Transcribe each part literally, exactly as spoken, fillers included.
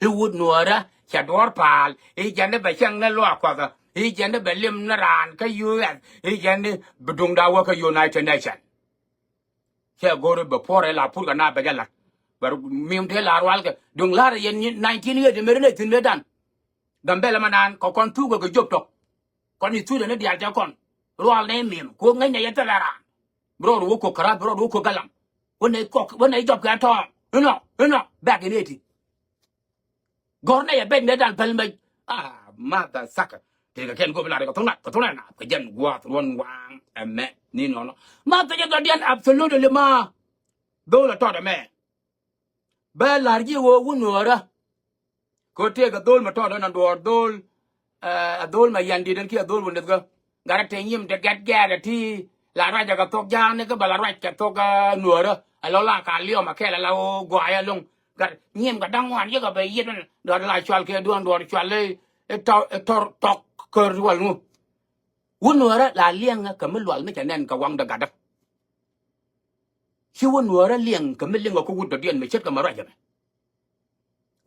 I̱ wut nuäärä cɛ duɔ̱ɔ̱r pa̱a̱l i̱ jɛn i̱ bɛ cäŋ ni luaak kuɔth i̱ jɛn i̱ bɛ lim ni raan kä U S i̱ jɛn i̱ bi duŋda wä kä United Nation. Cɛ go̱r i̱ bɛ puɔ̱r i̱ la pur kɛ na bɛ jɛ la̱t. Bɛ mi̱em tëë la rual kɛ duŋ la̱r i̱ yɛn nineteen eighty mëri nɛ thi̱n mëë dan. Gambɛlɛ ma naan kɛ kɔn thuk kɛ kɛ jop tɔk. Kɔn i̱ thut ɛn i̱ diaal cɛ kɔn rual nɛ i̱ mi̱em kɛ ɣöö ŋäcnɛ yɛ thilɛ raan. Bi rɔɔd wä kok kärath bi rɔɔd wä kok galam. Wä nɛ kɔk wä nɛ jɔp kɛ tɔɔŋ inɔ inɔ back in eighty. Gɔ̱r nɛ yɛ bɛc mëë dan päl mɛc. Ah, mother sucker. Tëëkɛ kɛn go̱o̱p lar kɛ thok nat kɛ thok nat na kɛ jɛn gua̱a̱th ruɔ̱n waaŋ ɛmɛ ni nɔnɔ. Ma thok jɛ dhɔdiɛn absolutely ma. Dhol ɛ tɔt ɛmɛ. Bɛ la̱r ji̱ ɣöö wun nuäärä. Kɛ ɣöö tëëkɛ dhol mɛ tɔɔt ɣän a duɔɔr dhol. Ɛ dhol mɛ yan di̱t ɣän kiɛ dhol wä nithkä. Gat ɛ te nyim te gɛt gɛɛt ɛ ti la ruac ɛ kɛ thok ja̱a̱ŋ ni kä bɛ la ruac kɛ thok nuäärä. Ɛ lɔ la ka liɔm ɛ kɛl ɛ la ɣöö gua̱a̱c ɛ lo̱ŋ. Gat nyim kɛ da̱ŋ ŋuan yikɛ bɛ yiet ɣän dɔɔr la cual kɛ duɔ̱ɔ̱n duɔɔr cual i̱ tɔr tɔk kär wal ŋu. Wun nuäärä la liɛŋ kɛ mi lual mi cɛ nɛn kɛ waŋdɛ gatdä. Ci wä nuäärä liɛŋ kɛ mi liŋ ɔ kä wut dɔ̱diɛn mi ce̱tkɛ mɛ ruac ɛmɛ.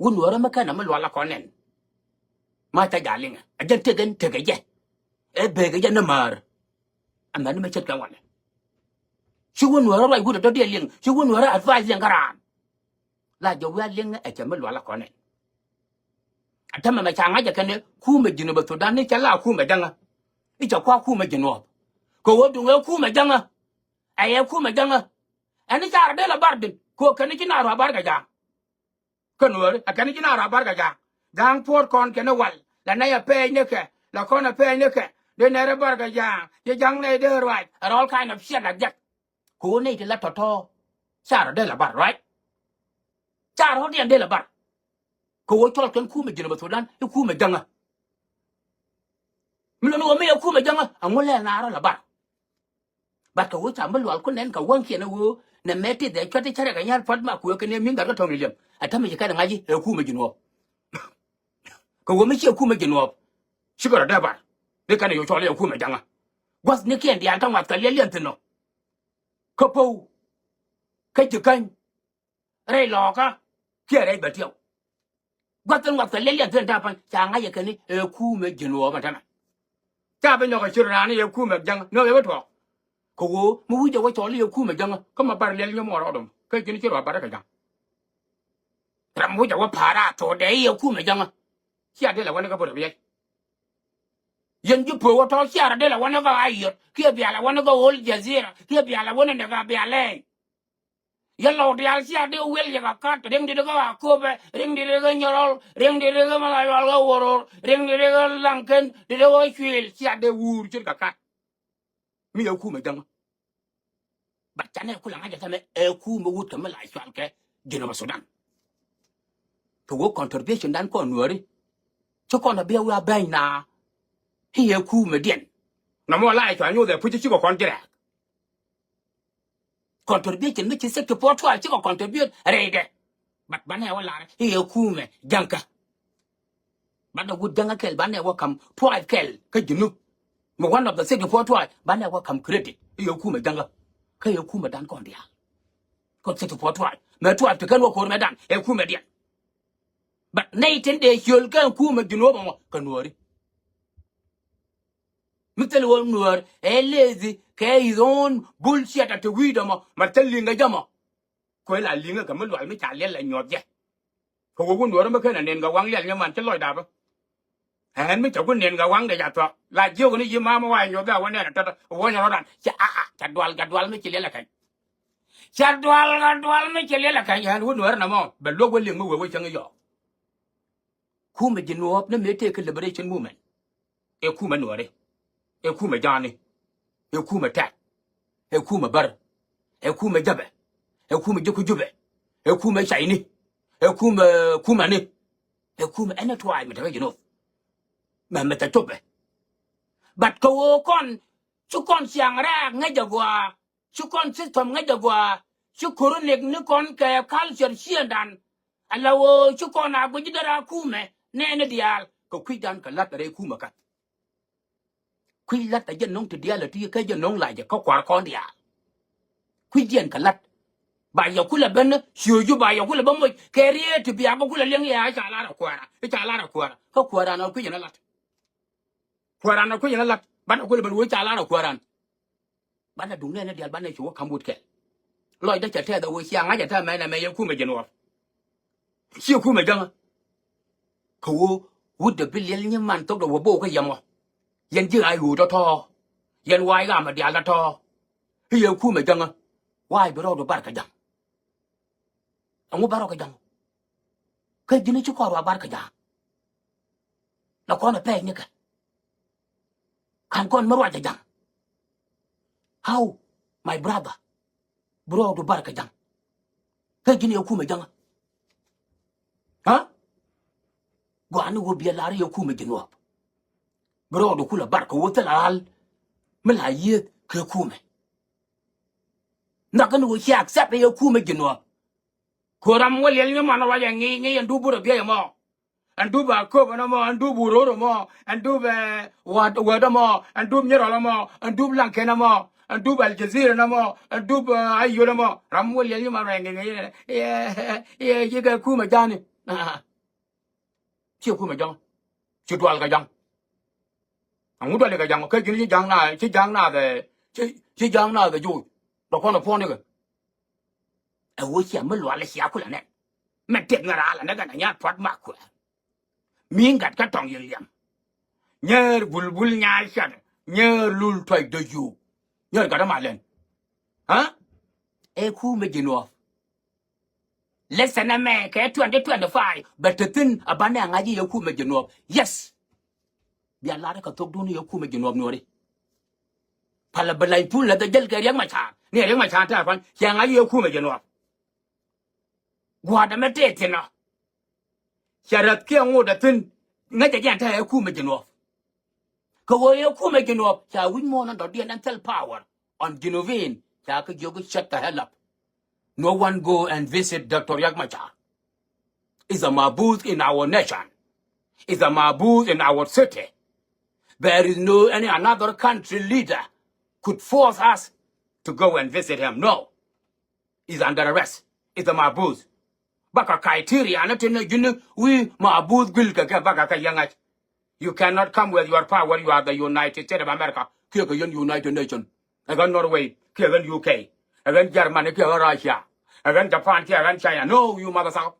Wä nuäärä mi kɛn ɛ mi lual a kɔn nɛn. Ma ca ja̱ liŋɛ a jɛn tëk ɛn tëk ɛ jɛ. Ɛ bek ɛ jɛ ni määr. Ɛmɛn mi ce̱tkɛ wanɛ. Ci wä nuäärä ruac wut dɔ̱diɛn liŋ ci wä nuäärä advice liɛŋ kä raan. La jɛ wi̱i̱ a liŋɛ ɛ cɛ mi lual a kɔn nɛn. A tämɛ mɛ ca ŋa̱c ɛ kɛn ɛ kumɛ Jinubä Thudan ni cɛ la kumɛ jäŋä. I̱ cɛ kua kumɛ Jinuɔp. Kɛ ɣöö duŋ ɛ kumɛ jäŋä. Ɛ yɛ kumɛ jäŋä. Ɛn i̱ carɛ dee la bar din kɛ ɣöö kɛn i̱ ci naar rua̱ bar kɛ ja̱a̱ŋ. Kä nuääri ɛ kɛn i̱ ci naar rua̱ bar kɛ ja̱a̱ŋ. Ja̱a̱ŋ puɔ̱ɔ̱t kɔn kɛn i̱ wal la nɛy ɛ pɛɛc ni kɛ la kɔn ɛ pɛɛc ni kɛ. Dee nɛr i̱ bar kɛ ja̱a̱ŋ ci ja̱ŋ nɛy dee ruac ɛ rɔl ka̱ny ɛ piɛl la jɛk. Kɛ ɣöö nɛy ti la tɔ̱tɔ̱. Carɛ dee la bar ruac. Carɛ rɔ̱diɛn dee la bar. Kɛ ɣöö cɔl kɛn kumɛ Jinubä Thudan i̱ kumɛ jäŋä. Mi lon ɣöö mi yɛ kumɛ jäŋä aŋu lɛl naar rɔ la bar. Bat kɛ ɣöö ca mi lual ku nɛn kɛ wäŋkiɛn ɛ ɣöö nɛ mɛ ti dhɛ cuat ti cärɛ kɛ nyal pua̱t ma kuɛ kɛ ni mi̱n gat kä tɔ̱ŋ ni liɛm. Ɛ tämɛ ci kɛn ɛ ŋa̱c i̱ ɛ kumɛ Jinuɔp. Kɛ ɣöö mi ciɛ kumɛ Jinuɔp. Cikɛ rɔ dee bar ni kɛn ɛ ɣöö cɔl i̱ ɛ kumɛ jäŋä. Gua̱thnikiɛn diaal kä ŋuath kɛ liɛl liɛn thi̱n nɔ. Kä po̱w kä ji̱ käny. Rɛy lɔɔkä kiɛ rɛy bɛ tiɛw. Gua̱th in ŋuath kɛ liɛl yɛn thi̱n ta̱a̱ pan ca ŋa̱c yɛ kɛn i̱ ɛ kumɛ Jinuɔp ɛn tɛmɛ. Ca bi nyɔk ɛ ci raan i̱ ɛ kumɛ jäŋä ni ɣöö ɛ bi tuɔɔk. Kɛ ɣöö mi wi̱c jɛ wä cɔl i̱ ɛ kumɛ jäŋä kä ma bar liɛl nyɔmɔ rɔɔdɔm kä ji̱n ci rɔ bar kɛ jäŋ. Ram wi̱c jɛ wä pa̱a̱r a thok dee i̱ ɛ kumɛ jäŋä. Cia dee lɛ wä ni kä bot rɛ bi yɛc. Yɛn ji̱ puɔ̱k wä tɔ̱ cia rɔ dee lɛ wä ni kä Ayod kiɛ bia lɛ wä ni kä Old Jazeera kiɛ bia lɛ wä ni ni kä bia lɛɛny. Yɛ lɔw diaal cia dee wiɛl yɛ kɛ kat riŋ dit kä Akopɛ riŋ dit kä Nyɔrɔl riŋ dit kä Malayɔal kä Woror riŋ dit kä Laŋkɛn dit kä Cuil cia dee wuur ce̱tkɛ kat. Mi yɛ kumɛ jäŋä. Bat canɛ kulɛ ŋa̱c ɛ tämɛ ɛ kumɛ wut kɛ mi la cual kɛ Jinubä Sudan. Kɛ wä contribution dan kɔn nuääri. Ci kɔn a biɛ wi̱i̱ a bɛ̈ny na. I̱ yɛ kumɛ diɛn. Nɔmɔ la cual nyuuth ɛ puc ci kɔ kɔn ji̱ rɛɛk. Contribution mi ci sixty four twelve cikɛ contribute rɛydɛ. But banɛ wä lar i̱ ɛ kumɛ jaŋkä. Banɛ wut jaŋkä kɛl banɛ wä kam twelve kɛl kä Junub. Mi one of the sixty four twelve banɛ wä kam credit i̱ ɛ kumɛ jaŋkä. Kä ɛ kumɛ dan kɔn diaal. Kɔn sixty four twelve mɛ twelve ti kɛn wä ko̱r mɛ dan ɛ kumɛ diɛn. But nɛy tin dee ciöl kɛ kumɛ Junub ɛmɔ kɛ nuɔɔri. Mi thil wä nuäär ɛ lezi kɛ his own bullshit a te wi̱i̱dɛ mɔ ma thil liŋ ɛ jɛ mɔ. Kuɛ la liŋ ɛ kɛ mi lual mi ca liɛl ɛ nyuɔth jɛ. Kɛ wä wä nuäär mi ken a nen kɛ waŋ liɛl nyɛ man ci lɔc dapä. Ɛn mi cɛ ku nen kɛ waŋ dɛ ca thuak la jiök ni yi mam wa nyuɔth ɛ wä nɛn a tɔt wä nyɛ rɔdan ca a a ca dual ca dual mi ci liɛl ɛ kɛny. Ca dual ca dual mi ci liɛl ɛ kɛny ɛn wä nuäär na mɔ bɛ luäk wä liŋ mi wee wä cäŋ yɔɔk. Kumɛ Jinuɔp ni mëë tëëkɛ liberation movement. Ɛ kumɛ nuɔri. Ɛ kumɛ ja̱a̱ni. Ɛ kumɛ tɛk. Ɛ kumɛ bär. Ɛ kumɛ jäbɛ. Ɛ kumɛ ji̱ ku jupɛ. Ɛ kumɛ cayni. Ɛ kumɛ kumɛni. Ɛ kumɛ ɛn ɛ tuaay mi tekɛ Jinuɔp. Mɛ mɛ tɛ copɛ. But kɛ ɣöö kɔn ci kɔn ciaŋ rɛɛk ŋäc jɛ gɔaa. Ci kɔn system ŋäc jɛ gɔaa ci chronic ni kɔn kɛ culture ciëndan. Ala ɣöö ci kɔn a guic ji̱ dee raa kumɛ nɛɛni diaal kɛ kui̱cdan kɛ la̱t rɛy kumɛ kä. Kui̱c la̱t a jɛ no̱ŋ ti diaal a ti kä jɛ no̱ŋ lacɛ kä kua̱r kɔn diaal. Kui̱cdiɛn kɛ la̱t. Ba yɛ kulɛ ben ciööc ju, ba yɛ kulɛ ben moc kɛ riet ti bia bä kulɛ liɛŋ yɛ, ca lar a kuääran, ca lar a kuääran. Kä kuääran a kui̱c in a lat. Kuääran a kui̱c in a lat. Banɛ kulɛ ben wee ca lar a kuääran. Banɛ duŋ nɛɛni diaal banɛ ci wä ka̱m wut kɛl. Lɔcdä cɛ tɛth a wee cia ŋa̱c a tɛmɛ nɛmɛ yɛ kumɛ ji̱ nuɔɔp. Ciɛ kumɛ jäŋä. Kɛ ɣöö wut dee bi liɛl nyiman thok dee wä bo̱o̱k kä yɛmɔ. Yɛn ji̱ ɣaac ɣöö tɔ̱tɔ̱. Yɛn wa̱a̱ i̱ ɣaamɛ diaal tɔ̱tɔ̱. I̱ yɛ kumɛ jäŋä. Wa̱a̱ i̱ bi rɔɔdu bar kɛ ja̱ŋ. Ɛŋu bar rɔ kɛ ja̱ŋ? Kä ji̱n i̱ ci kɔɔr wa̱a̱ bar kɛ ja̱ŋ. La kɔn ɛ pɛɛc nikɛ. Ka̱n kɔn mi ruac kɛ ja̱ŋ. How, my brother? Bi rɔɔdu bar kɛ ja̱ŋ. Kä ji̱n yɛ kumɛ jäŋä. Ha? Gua̱a̱ni wä biɛ lar yɛ kumɛ ji̱ nuɔɔp. Bi rɔɔdu kulɛ bar kɛ wä thil al. Mi la yieth kɛ kumɛ. Nhɔk kɛn wä ci accept yɛ kumɛ ji̱ nuɔɔp. Ko̱ram wä liɛl nyiman ruac ɛ ŋi̱i̱c ŋi̱i̱c ɛn dup burɛ biɛy ɛmɔ. Ɛn dup a köp ɛn ɛmɔ, ɛn dup wuror ɛmɔ, ɛn dup ɛ wät wät ɛmɔ, ɛn dup nyirɔl ɛmɔ, ɛn dup laŋken ɛmɔ, ɛn dup aljazir ɛn ɛmɔ, ɛn dup ɛ ayol ɛmɔ. Ram wä liɛl nyiman ruac ɛ ŋi̱i̱c ŋi̱i̱c ɛ yɛ yɛ yɛ kɛ kumɛ ja̱ŋni. Ciɛ kumɛ ja̱ŋ. Ci dual kɛ ja̱ŋ. Aŋu dual kɛ ja̱ŋ kä ji̱n ci ja̱ŋ na ci ja̱ŋ na dhɛ ci ci ja̱ŋ na dhɛ joc. Dɔ kɔn ɛ puɔ̱n ikɛ. Ɛ wä cia mi lual cia kulɛ nɛn. Mɛ tëk ŋä raal ɛ nɛ kɛn ɛ nyaat pua̱t mak kuɛ. Mi ŋa̱t kä tɔŋ yɛ liɛm. Nyɛɛr bulbul nyaal cat. Nyɛɛr lul tuac dɔ yuu. Nyɛɛr gat ɛ ma lɛn. Ha? Ɛ kumɛ ji̱ nuɔɔp. Listen ɛmɛ kɛ twenty twenty-five bɛ te thi̱n a banɛ a ŋa̱c i̱ yɛ kumɛ ji̱ nuɔɔp. Yes. Bia lar kɛ thokdun i̱ yɛ kumɛ ji̱ nuɔɔp nuɔri. Palä bi la̱ny pul lɛ dhɛ jäl kɛ Riɛk Macar ni Riɛk Macar tɛ̈r kuany cɛ ŋa̱c i̱ yɛ kumɛ ji̱ nuɔɔp. Gua̱a̱r dämɛ tëë thi̱n ɔ. Cɛ räth kiɛ ŋot ɛ thi̱n ŋäcɛ jɛn tɛ̈ yɛ kumɛ ji̱ nuɔɔp. Kɛ ɣöö yɛ kumɛ ji̱ nuɔɔp ca wi̱c muɔ̱ɔ̱n ɛn dɔ̱diɛn ɛn thil power on Junubin ca kɛ jiök i̱ shut the hell up. No one go and visit Doctor Riek Machar. Is a mabus in our nation. Is a mabus in our city. There is no any another country leader could force us to go and visit him. No. Is under arrest. Is a mabus. Bakɛ criteria ni tin ni ji̱n wi̱i̱ mabus guil kɛ kɛ bakɛ kɛ yɛŋac. You cannot come with your power. You are the United States of America. Kiɛ kɛ yɛn United Nations. Ɛ kɛ Norway. Kiɛ kɛ U K. Ɛ kɛ Germany. Kiɛ kɛ Russia. Ɛ kɛ Japan. Kiɛ kɛ China. No, you mother sucker.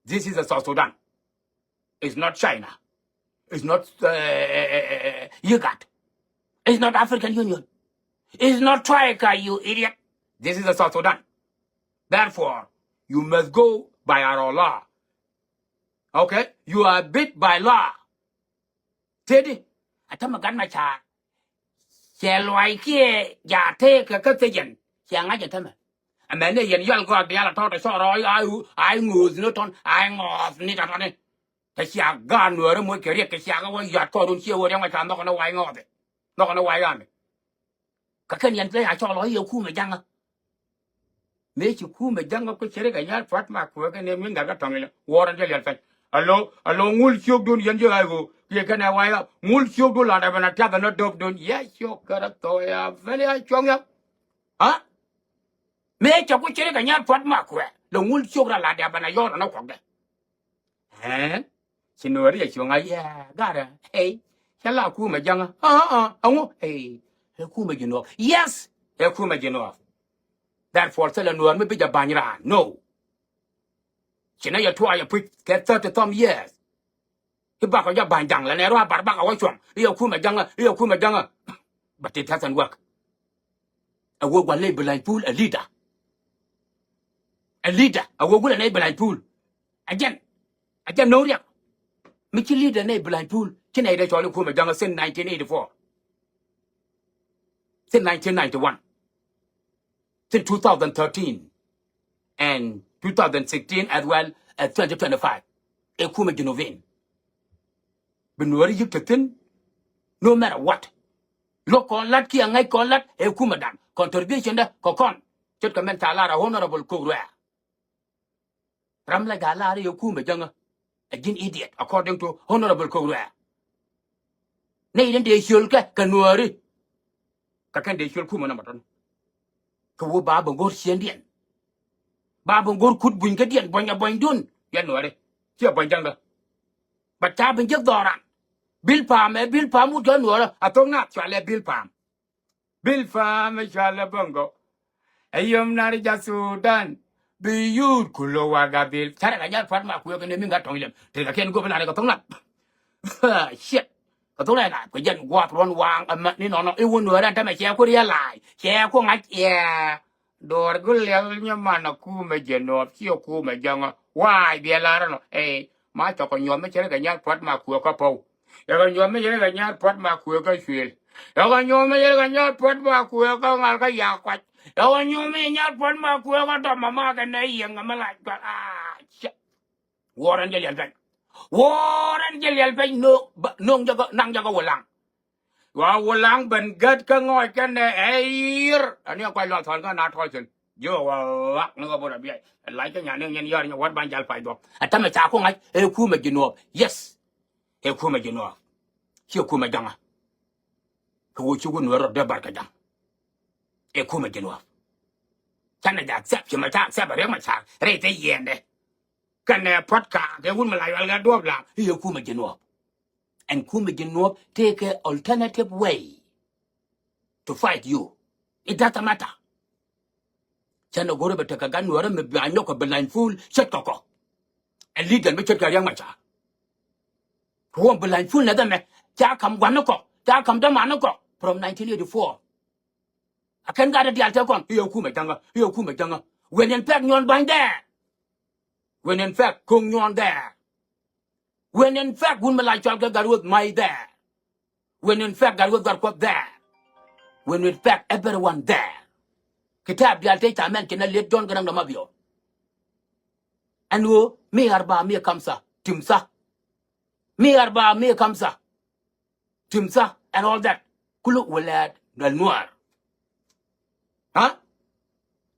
This is a South Sudan. It's not China. It's not uh, IGAD. It's not African Union. It's not Troika, you idiot. This is a South Sudan. Therefore, you must go by our law. Okay? You are bid by law. Tedi, a tämɛ gat ma ca̱a̱r. Cɛ luay kiɛ ja̱ tëëkɛ kä thiecɛn. Cɛ ŋa̱c a tämɛ. Ɛmɛn ni yɛn yɔl gɔak diaal a tɔ̱ tɛ cɔɔr ɔ, a i̱ ŋo̱o̱th ni tɔ̱n, a i̱ ŋɔɔth ni tɔ̱tɔ̱ni. Tɛ cia gaat Nuäärä moc kɛ riɛk kɛ cia kɛ wä yɔ̱a̱t kɔɔrun ciɛ wä riɛk ma ca nhɔkɛ ni way ŋɔɔthi. Nhɔkɛ ni way ɣaamɛ. Kɛ kɛn yɛn pia a cɔɔl ɔ i̱ yɛ kumɛ ja̱ŋä. Mëë ci kumɛ ja̱ŋä ku ci rik ɛ nyal pua̱t ma kuɛ kɛn ɛ mi ŋa̱r kä tɔ̱ŋ ilɛ wuɔr ɛn jɛ liɛl pɛny. Alo, alo ŋul ciökdun yɛn ji̱ ɣa̱c ɣöö kiɛ kɛn ɛ way ɣa̱ ŋul ciökdun la̱t ɛ ben a tiath ɛn ɔ döpdun. Yɛ ciök kärä thɔɔya ben ya cuɔ̱ŋ ya. Ha? Mëë cɛ ku ci rik ɛ nyal pua̱t ma kuɛ lɛ ŋul ciök ra la̱t ɛ ben a yɔɔt ɛn ɔ kuɔkdɛ. Ɛɛ? Ci Nuäär yɛ cuŋ a yɛ garɛ. Ey. Cɛ la kumɛ ja̱ŋä. Aa, aa, ɛŋu? Ey. Ɛ kumɛ ji̱ Nuäär. Yes. Ɛ kumɛ ji̱ Nuäär. Therefore thilɛ Nuäär mi bi jɛ ba̱ny raan. No. Ci nɛ yɛ tuɔɔk yɛ puc kɛ thirty some years. I̱ bakɔ jɛ ba̱ny da̱ŋ lɛ nɛ ruaar bar bakɔ wä cuɔ̱ŋ. I̱ yɛ kumɛ ja̱ŋä. I̱ yɛ kumɛ ja̱ŋä. But it doesn't work. Ɛ wee gua̱l nɛy bi la̱ny puul ɛ leader. Ɛ leader. Ɛ wee gua̱l nɛy bi la̱ny puul. Ɛ jɛn. Ɛ jɛn no̱o̱ŋ riɛk. Mi ci leader nɛy bi la̱ny puul. Ci nɛy dee cɔl i̱ kumɛ ja̱ŋä since nineteen eighty-four. Since nineteen ninety-one. Since two thousand thirteen. And two thousand sixteen as well as twenty twenty-five. Ɛ kumɛ Junubin. Bi Nuäär yi̱k te thi̱n. No matter what. Lo̱k kɔn la̱t kiɛ ŋäc kɔn la̱t ɛ kumɛ dan. Contribution dä kɛ kɔn. Ce̱tkɛ mɛn ca lar ɛ Honorable Kok Ruɛɛr. Ram la ja̱ lar ɛ kumɛ ja̱ŋä. Ɛ ji̱n idiot according to Honorable Kok Ruɛɛr. Nɛy den dee ciöl kɛ kɛ Nuääri. Kɛ kɛn dee ciöl kumɛ nɔmɔ tɔ̱ni. Kɛ wä ba bä go̱r ciëndiɛn. Ba bi go̱r kut buny kädiɛn buɔ̱ny a buɔ̱nydun. Yɛn Nuäri. Ciɛ buɔ̱ny Jäŋä. But ca bi jiäk dhɔran. Bil Pam ɛ Bil Pam wut jɔ̱ Nuäärä. A thok nath cualɛ Bil Pam. Bil Pam ɛ cualɛ Bäŋkɔ. Ɛ yom nar ja Sudan. Bi yut kulo wa gabil. Carɛ kɛ nyar pua̱t ma kuɛ kɛ ni mi ŋa̱t tɔŋ lɛm. Tëë kɛ kɛn go̱p lar kɛ thok nath. Shit. Kɛ thok nath kɛ jɛn guath ruɔn waŋ ɛmɛ ni nɔnɔ i̱ wun Nuäärä ɛn tämɛ cɛ ku riɛl la̱a̱c. Cɛ ku ŋa̱c yɛ. Duɔ̱ɔ̱r ku liɛl nyɛ man a kumɛ Jinub ciɛ kumɛ Jäŋä. Wa̱a̱ biɛ lar ɛnɔ. Ɛ ma cɔk kɛ nyuɔth mi cɛ ri kɛ nyar pua̱t ma kuɛ kä Pɔw. Yɛ kɛ nyuɔth mi yɛn kɛ nyar pua̱t ma kuëë kä Cuël. Yɛ kɛ nyuɔth mi yɛn kɛ nyar pua̱t ma kuëë kä Ŋal kä Yak Kuac. Yɛ kɛ nyuɔth mi yɛn nyar pua̱t ma kuëë kä Dɔm ma ma kɛ nɛ Yiëŋ mi la cual. Aa, cɛ. Wuɔrɛn jɛ liɛl pɛny. Wuɔrɛn jɛ liɛl pɛny. No̱o̱ŋ, ba, no̱o̱ŋ jɛ kä, naŋ jɛ kä Wulaŋ. Wa Wulaŋ ben gät kä ŋɔɔc kɛn nɛ ɛ yir. Ani a kuac lɔ thɔn kä na tɔc thi̱n. Ji̱ wä wak ni ɣä bot a biɛy. Lac kä nyan ni nyɛn yɔr nyɛ wät ban jal pac dhuɔk. Ɛ tämɛ ca ku ŋa̱c ɛ kumɛ Jinub. Yes. Ɛ kumɛ Jinub. Ciɛ kumɛ Jäŋä. Kɛ ɣöö ci wun Nuäärä rɔ dee bar kɛ Jäŋ. Ɛ kumɛ Jinub. Canɛ jɛ accept, ci mɛ ca accept a Riɛk Macar rɛy thil yiɛndɛ. Kɛnɛ puɔ̱t kaak ɛ wun mi la yual kɛ duɔ̱ɔ̱p laak i̱ ɛ kumɛ Jinub. And kumɛ Jinub take a alternative way to fight you. It doesn't matter. Cɛ nɛ go̱rɛ bɛ tekɛ gan Nuäärä mi bia nyɔk kɛ blindfold ce̱tkɛ kɔ. Ɛ leader mi ce̱tkɛ Riɛk Macar. Kɛ ɣöö blindfoldness ɛmɛ ca kam gua̱n ni kɔ, ca kam däman ni kɔ from nineteen eighty-four. A kɛn gat diaal te kɔn i̱ ɛ kumɛ Jäŋä, i̱ ɛ kumɛ Jäŋä. When in fact nyuɔn ba̱ny there. When in fact ko̱ŋ nyuɔn there. When in fact wun mi la cɔal kɛ Gatwec Mac there. When in fact Gatwec Gatkuɔth there. When in fact everyone there. Kitaap diaal te ca mɛn ci nɛ Late John Garang de Mabior. Ɛn ɣöö mi arba mia kamsa timsa. Mi arba mia kamsa timsa and all that. Kulu wulad Nuäär. Ha?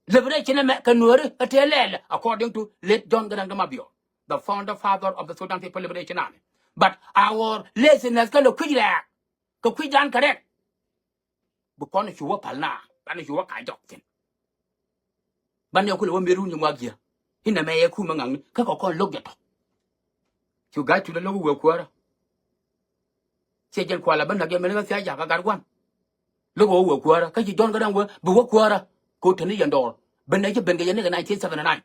Liberation ɛmɛ kɛ Nuääri ɛ tëë lɛɛlɛ according to Late John Garang de Mabior, the founder father of the Sudan People Liberation Army. But our laziness kä lɛ kui̱c rɛɛk kɛ kui̱dan kɛ rɛk. Bi kɔn cu wä pal na banɛ cu wä ka jɔk thi̱n. Banɛ kulɛ wä mi̱er wun ci ŋuak jiɛ. Inɛ mɛ yɛ kumɛ ŋa̱ŋni kä kɛ kɔn lo̱k jɛ tɔ̱. Cu ga̱c cu lɛ lo̱k wee kuäärä. Ciɛ jɛn kualɛ bä näk yɛ mɛn kä thia̱c jakä gat gua̱n. Lo̱k wä wee kuäärä kä ci John Garang wee bi wä kuäärä. Ko teni yɛn dɔɔr ben nɛ ci ben kɛ yɛn ni kɛ nineteen seventy-nine.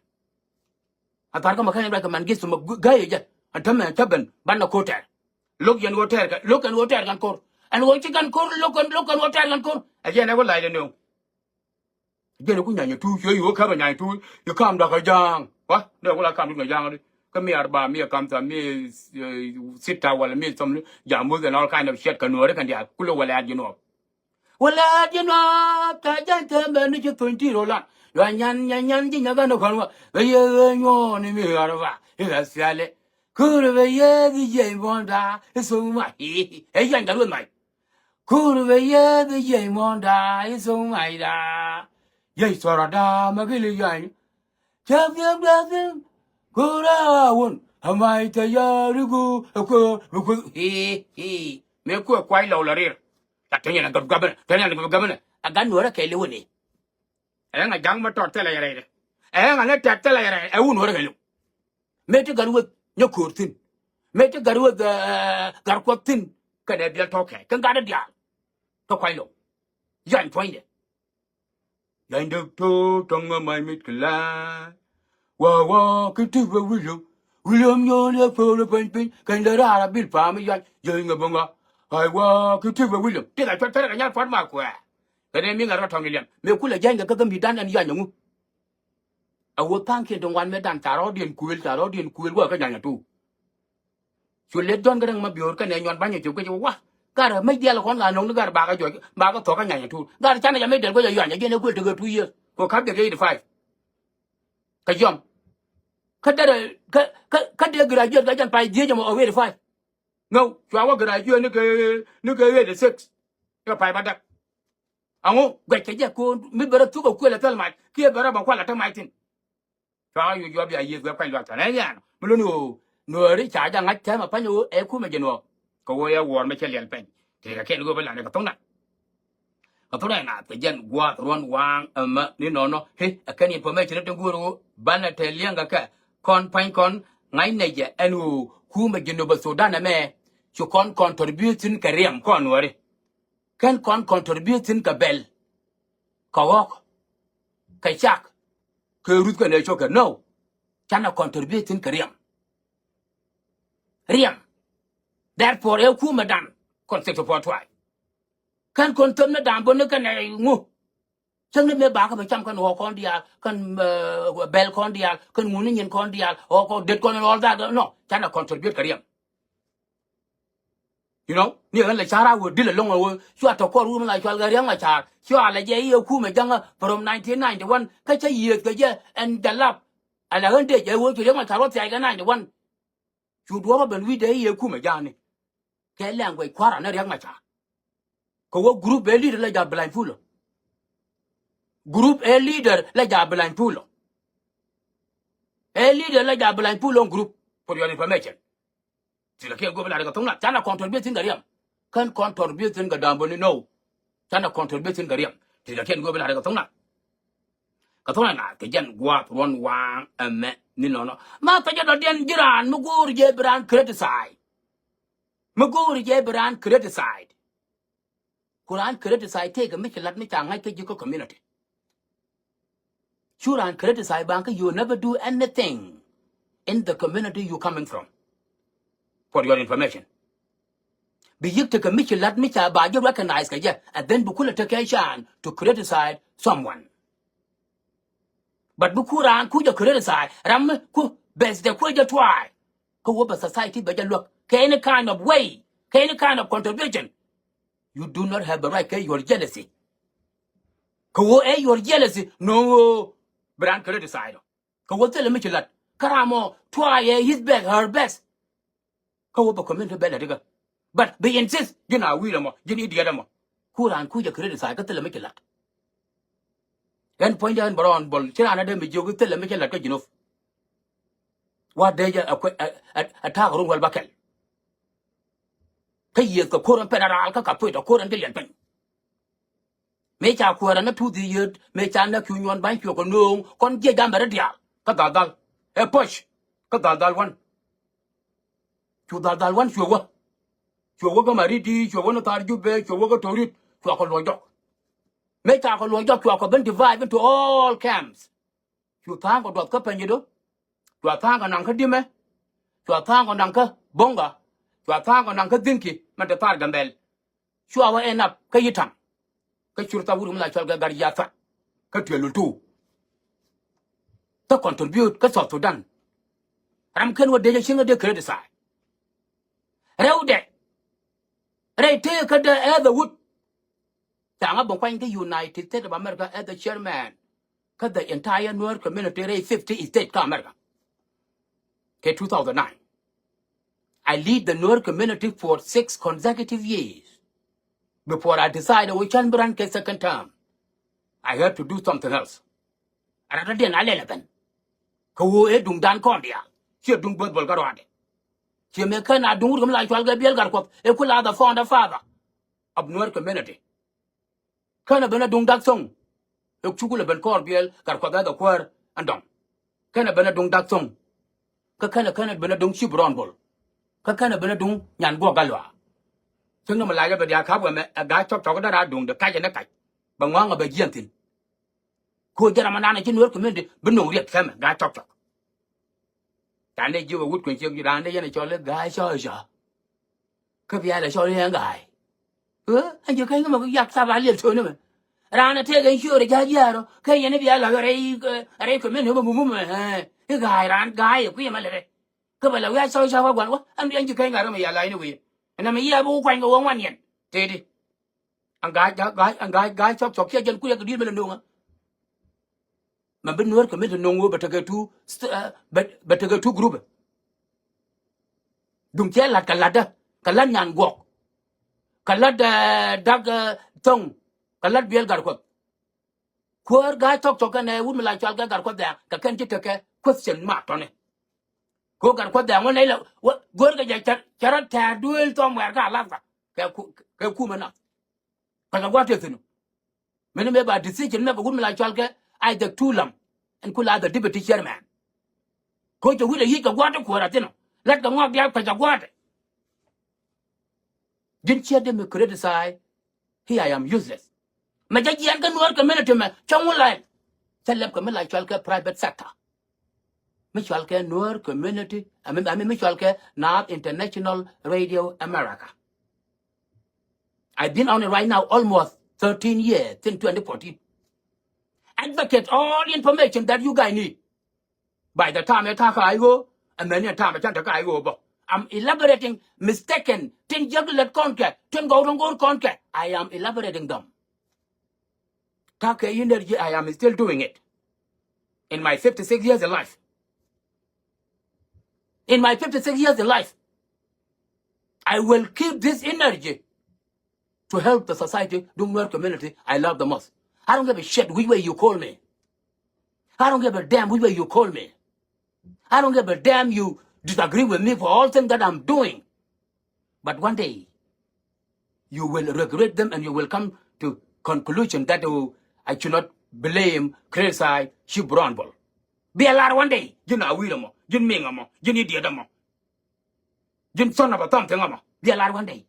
A thar kä mɛ kä yɛn ruac kɛ mɛn gi̱th mɛ ga̱yɛ jɛ. Ɛn tämɛ cä ben banɛ ko tɛɛr. Lo̱k yɛn wä tɛɛr kɛ lo̱k yɛn wä tɛɛr kɛn ko̱r. Ɛn wä ci kɛn ko̱r lo̱k kɛn lo̱k kɛn wä tɛɛr kɛn ko̱r. Ɛ jɛn ɛ wä lac lɛ nööŋ. Jɛn ku nyany tu cuɛ yo̱o̱ kɛpɛ nyany tu yi kam dɔk kɛ ja̱a̱ŋ. Wa dee ku la kam dut kɛ ja̱a̱ŋ di kä mi arba mi kamsa mi sita wala mi something jamus and all kind of shit kɛ Nuääri kɛn diaal kulɛ wala at Jinub. Wala at Jinub ka jɛn te mɛ ni ci thony ti ro lan yua nyan nyan nyan ji̱ nyaga ni kɔn wa bɛ yɛ ɣä nyuɔɔni mi arba i̱ ɣä thiali. Kur bɛ yɛ bi jiɛy muɔ̱ɔ̱nda i̱ thok ma i̱ ɛ yuany kɛ rueth mac. Kur bɛ yɛ bi jiɛy muɔ̱ɔ̱nda i̱ thok macda. Jiɛy thɔrɔda mɛ ki li yuany. Cɛ biɛm dee thi̱n kur a wun a mac tɛ yari ku ɛ kuɛ bi kueth i̱ i̱. Mëë kuɛ kuay lɔw la rir. Ca tɛnyɛ na gab gabɛnɛ tɛnyɛ na gab gabɛnɛ. A gan Nuäärä kɛɛliw ni. Ɛŋa ja̱ŋ mɛ tɔt thilɛ yɛ rɛydɛ. Ɛŋa ni tɛt thilɛ yɛ rɛydɛ ɛ wun Nuäärä kɛɛliw. Mëë ti Gatwec nyɛ ko̱o̱r thi̱n. Mëë ti Gatwec Gatkuɔth thi̱n. Kɛnɛ biɛl tɔ̱ kɛ kɛn gat diaal. Kä kuay lo̱w. Yany puɔ̱nydɛ. Yany däk to̱ tɔ̱ŋ ɛ mac mit kɛ la̱a̱c. Wa wa ki ti bɛ William. William nyɔɔl yɛ pöl ɛ peny piny kɛn lɛ raar a bil pa̱a̱m i̱ yany yɛ iŋɛ bä ŋa. Ay wa ki ti bɛ William ti la cuɔt tɛrɛ kɛ nyal pua̱t ma kuɛɛ. Kɛn ɛ mi ŋa̱t rɔ tɔ̱ŋ i̱ liɛm mëë kulɛ jany kɛ kä kä mi dan ɛn yany ɛŋu. A wä tha̱a̱ŋkiɛn ti ŋuan mëë dan ca rɔɔdiɛn kuëël ca rɔɔdiɛn kuëël wä kä nyany ɛ tuuk. Cu let John Garang ma biöör kɛnɛ nyuan ba̱nyɛ cop kecɛ wa. Garɛ mec diaal kɔn ka nɔŋni garɛ bakɛ juɔc bakɛ thɔk kä nyany ɛ tuur garɛ canɛ ca mec diaal guec ɛ yuany ɛ jiɛn ɛ kuël tekɛ two years kɔ ka̱p jɛ kɛ eighty five. Kɛ jiɔm kä derɛ kä kä kä dee graduate kɛ jɛn pay dhieec ɛmɔ ɛ eighty five. Ŋäw cua wä graduate ni kɛ ni kɛ eighty six. Kɛ pay ba däk. Aŋu guɛc kɛ jɛ ko̱o̱n mi bɛ rɔ thuk ɛ kuël ɛ thil mac kiɛ bɛ rɔ bɛ kual ɛ te mac thi̱n. Cua yu juɔp ya yiëth wek kuany luath tɔn ɛ nhian mi luni ɣöö Nuääri ca jɛ ŋa̱c tɛmɛ pa̱ny ɣöö ɛ kumɛ Jinub. Kɛ ɣöö ɛ wuɔɔr mi cɛ liɛl pɛny tëëkɛ kɛn ɣöö bä la̱t ɛ kɛ tho̱ŋ nath. Kɛ thok naath kɛ jɛn gua̱a̱th ruɔ̱n waaŋ ɛmɛ ni nɔnɔ. He, ɛ kɛn information ni ti guur ɣöö banɛ te liɛŋkɛ kɛ kɔn pa̱ny kɔn ŋa̱cnɛ jɛ ɛn ɣöö kumɛ Jinub Sudan ɛmɛ ci kɔn contribute thi̱n kɛ riɛm kɔn wääri. Kɛn kɔn contribute thi̱n kɛ bɛl, kɛ ɣɔ̱k, kɛ cak, kɛ ruth kɛnɛ cokɛ. No. Canɛ contribute thi̱n kɛ riɛm. Riɛm. Therefore ɛ kumɛ dan kɔn sixty-four tribe. Kɛn kɔn thöp ni da̱a̱m bä ni kɛn ɛ ŋu. Cäŋ ni mëë bakä bɛ cam kɛn ɣɔ̱ɔ̱k kɔn diaal, kɛn, eh, bɛl kɔn diaal, kɛn ŋuni nyin kɔn diaal, ɣɔ̱ɔ̱k kɔn det kɔn and all that. No, canɛ contribute kɛ riɛm. You know, ni ɣän lɛ ca̱r a wä dil ɛlɔ̱ŋ ɛ wä cua tɔ kɔr wur mi la cual kɛ Riɛk Macar. Cua lɛ jɛ i̱ ɛ kumɛ ja̱ŋä from nineteen ninety-one kä cä yiëëth kɛ jɛ ɛn jalap. Ala ɣän dec ɛ wä cu Riɛk Macar wä thiac kɛ ninety-one. Cu duɔ̱ɔ̱p ɛ ben wi̱cdɛ i̱ ɛ kumɛ ja̱a̱ni. Kɛ language kua̱ran ni Riɛk Macar. Kɛ wä group ɛ leader la ja̱ Blind Pulo. Group ɛ leader la ja̱ Blind Pulo. Ɛ leader la ja̱ Blind Pulo group, for your information. Ti la kiɛ go̱o̱p la ri kɛ thok naath canɛ contribute thi̱n kɛ riɛm. Kɛn contribute thi̱n kɛ da̱a̱m bä ni no. Canɛ contribute thi̱n kɛ riɛm. Ti la kiɛ go̱o̱p la ri kɛ thok naath. Kɛ thok naath kɛ jɛn gua̱a̱th ruɔ̱n waaŋ ɛmɛ ni nɔnɔ. Ma kɛ jɛ dɔ̱diɛn ji̱ raan mi go̱o̱r jɛ bi raan criticize. Mi go̱o̱r jɛ bi raan criticize. Ku raan criticize tëëkɛ mi ci lat mi ca ŋa̱c kä ji̱ kä community. Cu raan criticize baŋ kä you never do anything in the community you coming from. For your information. Bi yi̱k tekɛ mi ci lat mi ca ba ji̱ recognize kɛ jɛ, and then bi kulɛ tekɛ chance to criticize someone. But bi ku raan ku jɛ criticize ram mi ku bɛth dɛ ku jɛ try. Kä wä bɛ society bɛ jɛ luäk kɛ any kind of way, kɛ any kind of contribution. You do not have a right kɛ your jealousy. Kɛ wä ɛ your jealousy no wä bi raan criticize dɔ. Kɛ wä thilɛ mi ci lat kä ram mɔ try ɛ his best, her best. Kä wä bɛ community bɛ lɛ tikä. But bi insist ji̱n a wi̱i̱ lɛ mɔ, ji̱n idiot ɛmɔ. Ku raan ku jɛ criticize kä thilɛ mi ci lat. Ɛn puɔ̱nydɛ ɛn bɛ rɔɔn bol ci raan adɛ mi jiök thilɛ mi ci lat kä Jinub. Wa dee jɛ ɛ ta̱a̱k run wäl bä kɛl. Kä yiëëth kɛ ko̱r ɛn pɛn a raal kä ka puc tɔ ko̱r ɛn kɛ liɛn piny. Mëë ca kuäärä ni tuuth i̱ yet mëë ca näk cu nyuɔn ba̱ny cuɛ kɛ nööŋ kɔn jiɛc jam bɛ ri diaal kä dhal dhal. Ɛ push kä dhal dhal wan. Cu dhal dhal wan cuɛ wä. Cuɛ wä kä Maridi, cuɛ wä ni Thar Jubɛ, cuɛ wä kä Torit, cuɛ kɛ luɔc jɔk. Mëë ca kɛ luɔc jɔk cuɛ kɛ ben divide into all camps. Cu tha̱a̱ŋ kɛ duɔth kä Pɛnyädö. Cua tha̱a̱ŋ kɛ naŋ kä Dimɛ. Cua tha̱a̱ŋ kɛ naŋ kä Boŋga. Cua tha̱a̱ŋ kɛ naŋ kä Dhiŋki mɛn te thar Gambɛl. Cua wä end up kä Yitam. Kä cur tha wut mi la cual kɛ Gat Yathat kä Tuɛl Lul Tuu. Kä contribute kä South Sudan. Ram ken wä dee jɛ cieŋ kä dee criticize. Rɛwdɛ rɛy tëë kä dee ɛ the wut. Ca ŋa bä kuany kä United States of America as the chairman kä the entire Nuer community rɛy fifty state kä America. Kɛ two thousand nine. I lead the Nuer community for six consecutive years before I decided we can run kɛ second term. I have to do something else. Rat dɔ̱diɛn a lɛl ɛ ben. Kɛ ɣöö ëë duŋdan kɔn diaal ciɛ duŋ böth bol kä ruaadɛ. Ciɛ mëë kɛn a duŋ wut kɛ mi la cual kɛ Biɛl Gatkuɔth ëë ku la the founder father of Nuer community. Kɛn ɛ ben a duŋ Dak Thoŋ ëë cuk lɛ ben kɔɔr Biɛl Gatkuɔth ɛ the kuäär ɛn dɔŋ. Kɛn ɛ ben a duŋ Dak Thoŋ. Kä kɛn ɛ kɛn ɛ ben a duŋ Cip Rɔn Bol. Kä kɛn ɛ ben a duŋ Nyan Guɔk Gatluak. Cäŋ ni mi la jɛ bɛ diaal ka̱p wɛ mɛ ɛ Gaa Cɔk Cɔk dee raa duŋdɛ kac ɛn ɛ kac. Bɛ ŋɔ̱a̱ŋ ɛ bɛ jiɛn thi̱n. Ko̱ jɛ ram ananɛ ci Nuer community bi no̱o̱ŋ riɛk kɛmɛ Gaa Cɔk Cɔk. Ca nɛ jiök ɛ wut kueny ciek ji̱ raan dee yɛn ɛ cɔl i̱ Gaa Cɔk Cɔk. Kä bia lɛ cɔl i̱ ɛn Ga̱a̱y. Ɛ ɛn ji̱ keny kä mɛ yak thap a liɛl to̱ni mɛ. Raan ɛ tëëk ɛn ciöör ɛ ja̱a̱c ya̱a̱r ɔ kä yɛn i̱ bia la̱k ɛ rɛy, ɛ rɛy community mɛ mumumɛ. I̱ Ga̱a̱y raan Ga̱a̱y ɛ kui̱ ɛmɛ lɛ rɛ. Kä bɛ lɛ wi̱i̱ a Cɔk Cɔk kä gua̱n wä ɛn bi ɛn ji̱ keny gat rɔ mɛ yal a in i̱ wi̱i̱ ɛn ɛmɛ yiëë bi wä kuany kɛ wä ŋuan yɛn. Tëëdi. Ɛn Ga̱a̱y, Ga̱a̱y, ɛn Ga̱a̱y, Ga̱a̱y Cɔk Cɔk ciɛ jɛn kui̱ ɛ kɛ di̱i̱t mi lɛ no̱o̱ŋä. Mɛ bi Nuer community no̱o̱ŋ ɣöö bɛ tekɛ two, st-, ɛ, bɛ, bɛ tekɛ two group. Duŋ cɛ la̱t kɛ la̱tdä, kɛ la̱t Nyan Guɔk, kɛ la̱t, ɛ, Dak, ɛ, Thoŋ, kɛ la̱t Biɛl Gatkuɔth. Kuäär Gaa Cɔk Cɔk kɛnɛ wut mi la cual kɛ Gatkuɔth Dhɛ̈ɛ̈ŋ kɛ kɛn ci tekɛ question mark tɔ̱ni. Kɛ ɣöö Gatkuɔth Dhɛ̈ɛ̈ŋ wä nɛy lɛ wä go̱o̱rkɛ jɛ cɛ, cɛ rɔ tɛ̈r duëël thɔm wɛɛr kä Alaska kɛ ku, kɛ kumɛ nath. Kɛ kɛ gua̱a̱th tëë thi̱n ɔ. Mɛni mëë ba decision mɛ kɛ wut mi la cɔal kɛ Isaac Tulam. Ɛn ku la the deputy chairman. Ko̱ cɛ wi̱cdɛ yic kɛ gua̱a̱t ti kuäär a thin ɔ. Lat kɛ ŋɔak diaal kɛ cɛ gua̱a̱t. Ji̱n ciɛ di mi criticize. Here I am useless. Mɛ jɛ jiɛn kä Nuer community mɛ cɔŋ wä lail. Cɛ lɛp kɛ mi la cɔal kɛ private sector. Mi cɔal kɛ Nuer community, I mean, I mean, mi cɔal kɛ Naath International Radio America. I've been on it right now almost thirteen years, since twenty fourteen. Advocate all information that you guys need. By the time ɛ ta̱a̱ kä I O, and then ɛ ta̱a̱ ɛ can te kä I O bä. I'm elaborating mistaken tin jäk lät kɔn kɛ, tin gɔw tin go̱o̱r kɔn kɛ. I am elaborating them. Ta̱a̱ kɛ energy, I am still doing it. In my fifty-six years of life. In my fifty-six years of life, I will keep this energy to help the society, duŋ Nuer community I love the most. I don't give a shit which way you call me. I don't give a damn which way you call me. I don't give a damn you disagree with me for all things that I'm doing. But one day, you will regret them and you will come to conclusion that, oh, I should not blame, criticize Chief Brown Bol. Bi a lar one day, ji̱n a wi̱i̱ mɔ, ji̱n miŋ mɔ, ji̱n idiot mɔ. Ji̱n son of a something mɔ. Bi a lar one day.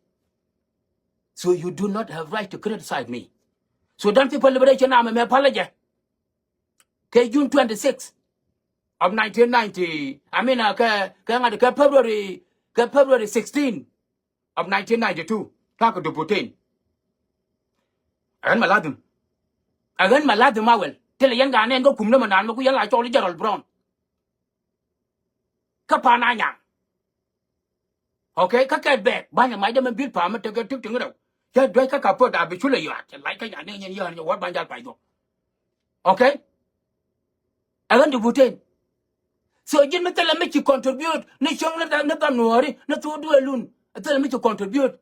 So you do not have right to criticize me. Sudan People Liberation Army mɛ palä jɛ. Kɛ June twenty-six of nineteen ninety, I mean, uh, kɛ, kɛ ŋa̱t kɛ February, kɛ February sixteen of nineteen ninety-two. Ta̱a̱ kɛ dup ten. Ɛ ɣän ma ladhim. Ɛ ɣän ma ladhim a wel. Thilɛ yɛn ka nɛn kä kum ni ma naan mi ku yɛn la cɔl i̱ General Brown. Kä Pan Anyaŋ. Okay, kä kɛ bɛɛk ba̱ny ɛ mac dee mɛn bil pa̱a̱m mi tekɛ tik tiŋ rɛw. Cä duec kä ka pöt a bi culɛ yɔaat cɛ lac kä nyan ni nyɛn yɔ̱ɔ̱n nyɛ wuɔ̱t ba̱ny jal pa̱c dhuɔ̱k. Okay. Ɛ ɣän ti buten. So ji̱n mi thilɛ mi ci contribute ni cieŋ ni dham, ni dham nuɔ̱ɔ̱ri ni thok duëëlun. Ɛ thilɛ mi ci contribute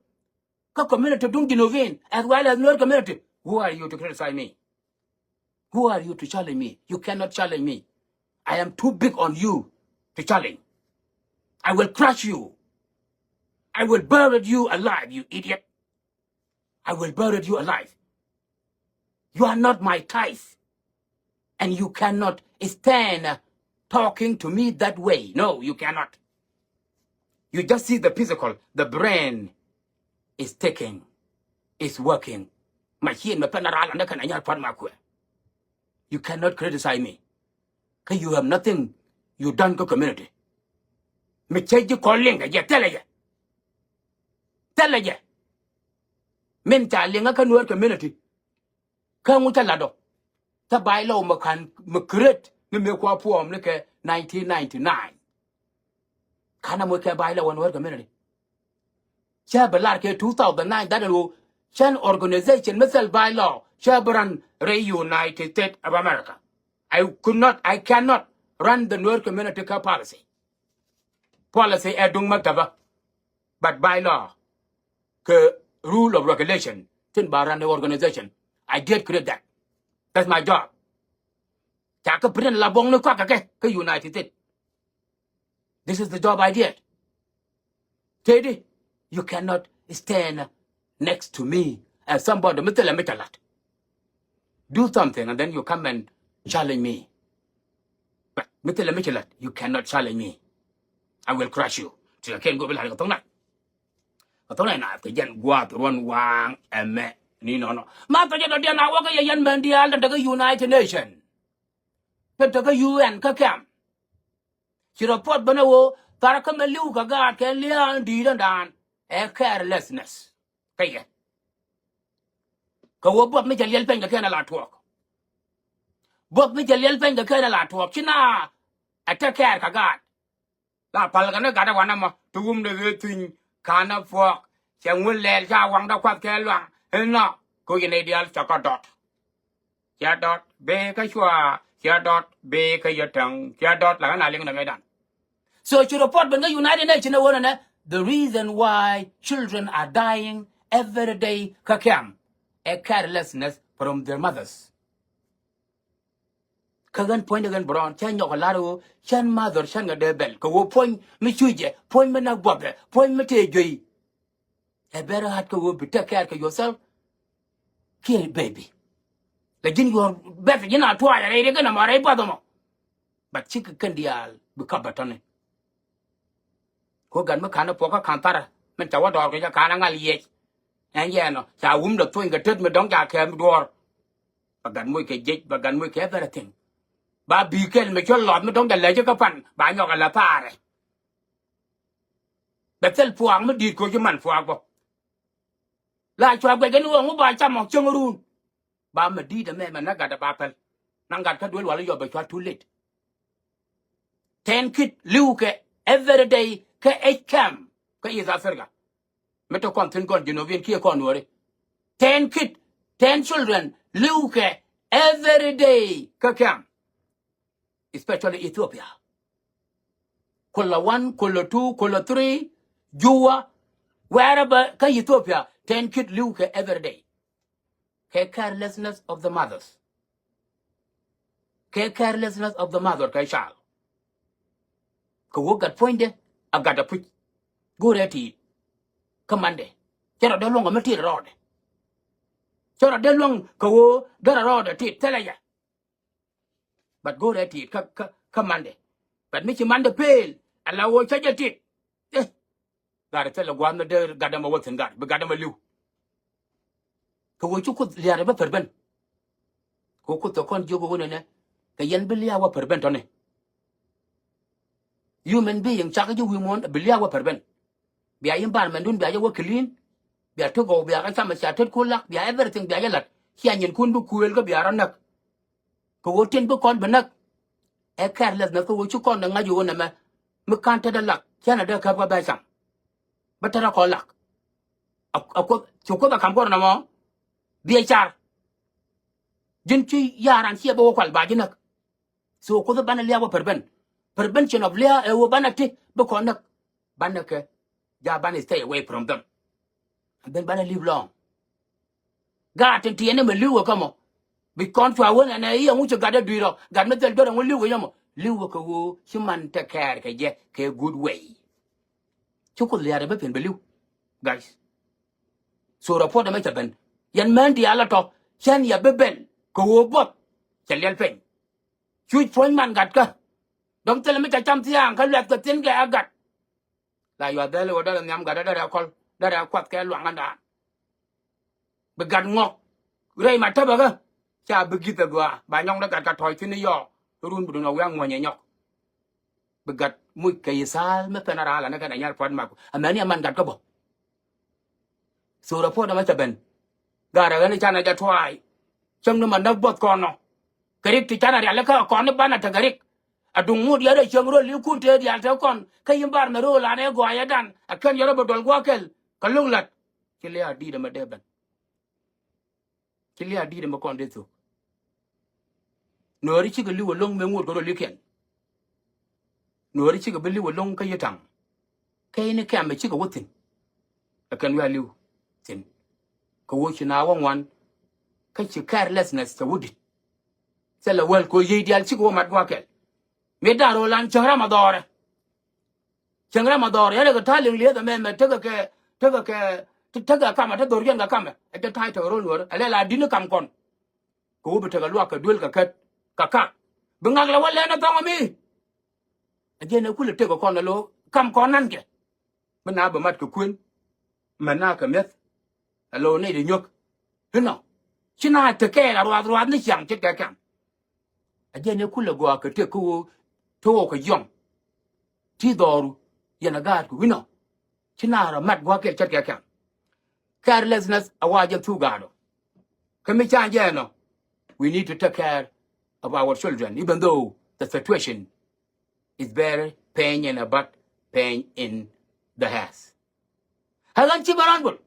kä community duŋ Junubin as well as Nuer community. Who are you to criticize me? Who are you to challenge me? You cannot challenge me. I am too big on you to challenge. I will crush you. I will bury you alive, you idiot. I will bury you alive. You are not my type. And you cannot stand, uh, talking to me that way. No, you cannot. You just see the physical, the brain is ticking, is working. Machine mɛ pɛn a ral ni kɛn a nyar puɔt ma kuɛ. You cannot criticize me. Kä you have nothing you done kä community. Mi cɛ ji̱ kɔn liŋ kɛ jɛ thilɛ jɛ. Thilɛ jɛ. Min ca liŋ kä Nuer community. Kä ŋu cä lat ɔ. Cä bylaw mɛ ka̱n mɛ create ni mëë kua puɔm ni kɛ nineteen ninety-nine. Ka̱n a mɔ kɛ bylaw wä Nuer community. Cä bi lar kɛ two thousand nine that wo cɛn organization mi thil bylaw cä bi run rɛy United States of America. I could not, I cannot run the Nuer community kä policy. Policy ɛ duŋ maktabä. But bylaw kɛ rule of regulation tin ba run the organization. I did create that. That's my job. Ca kä pretend la buɔ̱ŋ ni kɔak kɛ kɛ kä United States. This is the job I did. Tëëdi, you cannot stand next to me as somebody mi thilɛ mi ca lat. Do something and then you come and challenge me. But mi thilɛ mi ca lat, you cannot challenge me. I will crush you. Ti la ken go bi la kɛ thok na. Kɛ thok na na kɛ jɛn guath ruɔn waŋ ɛmɛ ni nɔnɔ. Ma thok jɛ dɔ̱diɛn a wä kɛ yɛ yɛn mɛn diaal tɛ kɛ United Nation. Tɛ kɛ U N kä kɛm. Ci report ben a ɣöö thar kä mɛ li̱w kɛ gaat kɛ lia̱a̱n di̱i̱t ɛn daan ɛ carelessness. Kä yɛ kɛ ɣöö buɔth mi cɛ liɛl peny kɛ kɛn a la tuɔɔk. Buɔth mi cɛ liɛl peny kɛ kɛn a la tuɔɔk ci na ɛ tɛ kɛɛr kɛ gaat. La pal kɛ ni gat ɛ wanɛ mɔ ti wum ni ɣee thiny ka̱n ɛ puɔɔk. Cɛ ŋun lɛɛl ca waŋdä kuath kɛ luaŋ inɔ kɛ wi̱c ni diaal cɛ kɔ dɔt. Cia dɔt bee kä cua, cia dɔt bee kä yɛ täŋ, cia dɔt la ɣän a liŋ nɛ ŋäcdan. So ci report ben kä United Nations ɛ ɣöö nɛ the reason why children are dying every day kä kɛm ɛ carelessness from their mothers. Kä ɣän puɔ̱nydɛ ɣän Brown cä nyɔk ɛ lar ɣöö cän mother cän ŋɛ dee bɛl kɛ ɣöö puɔ̱ny mi cucɛ, puɔ̱ny mi nak buɔthɛ, puɔ̱ny mi tëë juey. Ɛ very hard kɛ ɣöö bi take care kɛ yourself kiɛ baby. Lɛ ji̱n yuɔr bɛth ji̱n a tuac a rɛy riɛk ɛn ɛmɔ a rɛy path ɛmɔ. But cikɛ kɛn diaal bi kap bɛ tɔ̱ni. Ko gat mi ka̱n ɛ puɔkä ka̱n tharɛ min ca wä dɔɔr kɛ jɛ ka̱n ɛ ŋal yiɛc. Ɛn yɛn ɔ ca wum dɔ thuny kɛ tet mi dɔ̱ŋ ca kɛɛm duɔɔr. Ba gat moc kɛ jiɛc, ba gat moc kɛ everything. Ba bi̱i̱ kɛl mi cɔl lɔth mi dɔ̱ŋ ca lɛc kä pan ba nyɔk ɛ la thaarɛ. Bɛ thil puaak mi di̱i̱t koci man puaak bä. La cua guɛc kɛ ni ɣöö ŋu ba cam ɔ cieŋ run. Ba mi di̱i̱t ɛmɛ mɛ na gat ɛ ba pɛl. Na gat kä duel wal yɔ bɛ cua too late. Ten kid li̱w kɛ every day kä age camp kä East Africa. Mi te kɔn thi̱n kɔn Junubin kiɛ kɔn Nuɔri. Ten kid, ten children li̱w kɛ every day kä camp. Especially Ethiopia. Kula one, kula two, kula three, Juba, wherever kä Ethiopia, ten kid li̱w kɛ every day. Kɛ carelessness of the mothers. Kɛ carelessness of the mother kɛ child. Kɛ wä gat puɔ̱nydɛ a gat a puc. Go̱rɛ ti̱i̱t. Kä mandɛ cɛ rɔ dee luɔ̱ŋ kɛ mi ti̱i̱t rɔɔdɛ. Cɛ rɔ dee luɔ̱ŋ kɛ wä dee rɔ rɔɔdɛ ti̱i̱t thilɛ yɛ. But go̱rɛ ti̱i̱t kä, kä, kä mandɛ. But mi ci mandɛ peel a la wä cä jɛ ti̱i̱t. Eh. Gat thilɛ gua̱a̱th mi dee gat ɛmɛ wä thi̱n gat bi gat ɛmɛ li̱w. Kɛ wä ci Kuoth lia̱a̱dɛ bä pär ben. Kɛ wä Kuoth thok kɔn jiök wä nɛnɛ kɛ yɛn bi lia̱a̱ wä pär ben tɔ̱nɛ. Human being cakɛ ji̱ wi̱i̱ muɔ̱ɔ̱n bi lia̱a̱ wä pär ben. Bia yɛn bar mɛndun bia jɛ wä clean. Bia ti gɔw bia kä cam cia tet ku lak bia everything bia jɛ lat cia nyinkun bi kuëël kä bia rɔ näk. Kɛ ɣöö tin bi kɔn bi näk. Ɛ carelessness kɛ ɣöö ci kɔn dee ŋa̱c ɣöö nɛmɛ mi ka̱n tetdä lak cän a dee käp kä bɛ cam. Bä tetdä kɔn lak. A, a Kuoth ci Kuoth a ka̱m kɔn nɔmɔ. Biɛ car. Ji̱n ci ya̱r an ciɛ bä wä kual ba ji̱ näk. So Kuoth banɛ lia̱a̱ wä pär ben. Prevention of lia̱a̱ ɛ ɣöö banɛ ti bi kɔn näk. Banɛ kɛ ja banɛ stay away from them. And then banɛ live long. Gaat tin tiɛɛni mɛ li̱w wä kä mɔ. Bi kɔn cua wen ɛn ɛ i̱ ɛŋu ci gat ɛ dui̱r ɔ gat mi thil duer ɛŋu li̱w wä yɛ mɔ li̱w wä kɛ ɣöö ci man te kɛɛr kɛ jɛ kɛ good way. Ci Kuoth lia̱a̱dɛ bä piɛn bɛ li̱w. Guys. So report ɛmɛ cɛ ben yɛn mɛn diaal ɛ tɔ cɛn yɛ bi ben kɛ ɣöö buɔth. Cɛ liɛl peny. Cuc puɔ̱ny man gatkä. Dɔ̱ŋ thilɛ mi ca cam thia̱a̱ŋ kä luɛth kɛ thi̱n kɛ ɛ gat. La yuath dhɛl iwä dɛrɛ nhiam gatdä dɛrɛ kɔl dɛrɛ kuath kɛ luaŋädan. Bi gat ŋɔk rɛy ma täpäkä. Ca bi gi̱th ɛ gɔaa ba nyɔŋdä gat ka tɔ̱ɔ̱c thi̱n i̱ yɔɔ. Run bi dun ɔ wiaŋ ŋuɔ̱ny ɛ nyɔk. Bi gat muc kɛ yi thaal mi pɛn a raal anɛ kɛn a nyar pua̱t mak. Amäni aman gat kä bä. Thok report ɛmɛ cɛ ben. Garɛ ɣän i̱ canɛ jɛ tuaay. Cäŋ ni ma näk buɔth kɔn nɔ. Kɛ rik ti canɛ rial ikä kɔn ni banɛ tekɛ rik. A duŋ ŋut yɛn rɔ cieŋ rol i̱ kun tëë diaal te kɔn kä yïn bar mɛ rool an ɛ gɔaa yɛ dan a kɛn yɛ rɔ bɛ duɔl gua̱a̱k kɛl. Kɛ lo̱ŋ la̱t ci lia̱a̱ di̱i̱t ɛmɛ dee ben. Ci lia̱a̱ di̱i̱t ɛmɛ kɔn dee thok. Nuɔɔri cikɛ li̱w ɛlɔ̱ŋ mëë ŋot kɛ rɔ li̱kiɛn. Nuɔɔri cikɛ bi li̱w ɛlɔ̱ŋ kä yi taŋ. Kɛ in kɛmɛ cikɛ wä thi̱n. Ɛ kɛn wiaa li̱w thi̱n. Kɛ wä ci na wä ŋuan. Kä ci carelessness cɛ wä di̱t. Thilɛ wäl kɛ ɣöö yiey diaal cikɛ wä mat gua̱a̱k kɛl. Mi da̱r ɣöö lan cäŋ ram a dhɔɔrɛ. Cäŋ ram a dhɔr yɛn rɛ kɛ ta̱a̱ liŋ lieth ɛmɛ mɛ tekɛ kɛ tekɛ kɛ tekɛ kamɛ te dhor yɛn kɛ kamɛ. Ɛ jɛ ta̱a̱ tekɛ ro̱l nuɔ̱ɔ̱r ɛ lɛ la di̱n kam kɔn. Kɛ wä bi tekɛ luak kɛ duel kɛ kät kɛ kak bi ŋak lɛ wä lɛn ɛ thɔŋ ɛmi. Ɛ jɛn ɛ kulɛ tekɛ kɔn ɛ lo kam kɔn nankɛ. Mi na bɛ mat kɛ kuën mɛ na kɛ mi̱eth. Ɛ lo nɛy dɛ nyuäk inɔ ci na tekɛ la ruath ruath ni ciaŋ ce̱tkɛ kam. A jɛn ɛ kulɛ gɔaa kɛ tëk kä ɣöö te ɣɔw kɛ jiɔŋ. Ti dhɔru yɛn a gaatku wi̱nɔ. Ci naar a mat gua̱a̱k kɛl ce̱tkɛ kɛn. Carelessness a wa jɛn thuk gaatɔ. Kä mi ca jɛ ɛnɔ. We need to take care of our children even though the situation is very pain in a butt, pain in the ass. Ɛ ɣän ci bä rɔn bul.